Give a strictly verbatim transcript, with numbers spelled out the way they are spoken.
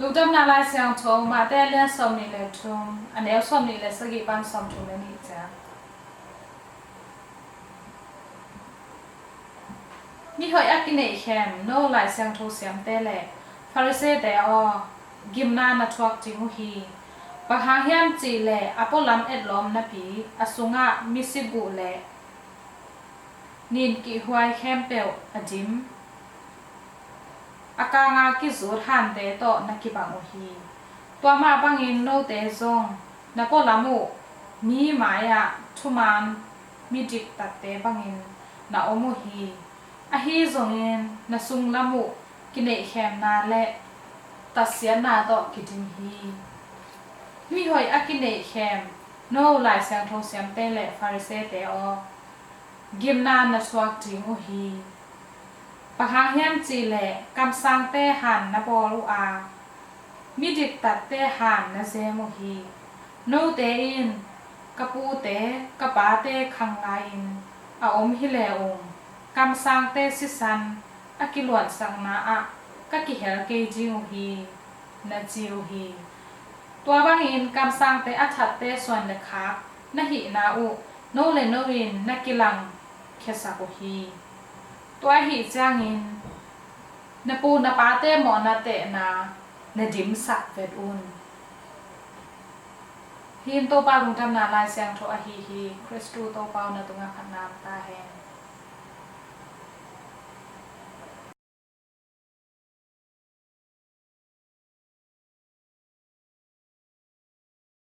Lungdamna Lai Siangtho, Mate a lian sawmnih le thum, a neu sawmnih le sagih pan sawmthum le nih ciang. Mihoih a kineihkhem no Lai Siangtho siamte le Farisee-te aw, gimna na thuak ding uh hi. Bang hang hiam cih leh a pualam etlawm napi a sungah misi guh le nin kihhuai khempeuh a dim, a kanga kizut hante tawh na kibang uh hi. Tua mah bangin note zong na pualam uh mi mai-ah thuman midiktatte bangin na om uh hi. Ahi zongin na sunglam uh kineihkhemna le tatsiatna tawh kidim hi. Mihoih a kineihkhem no Lai Siangtho siamte le Farisee-te aw, gimna na thuak ding uh hi. Bang hang hiam cih leh kamsangte han na bawl uh a, midiktatte han na zem uh hi. Note in ka pute ka pate khang lai-in a om hi le ung, kamsangte sisan a kiluansakna ah ka kihel kei ding uh hi, na ci uh hi. Tua bangin kamsangte a thatte suan le khak na hihna uh no le no in na kilangkhiasak uh hi. Tua ahih ciangin na pu na pate mawhna tehna na dimsak vet un. Hih in Topa Lungdamna Lai Siangtho ahi hi. Khristu Topa aw, na tungah phatna om ta hen.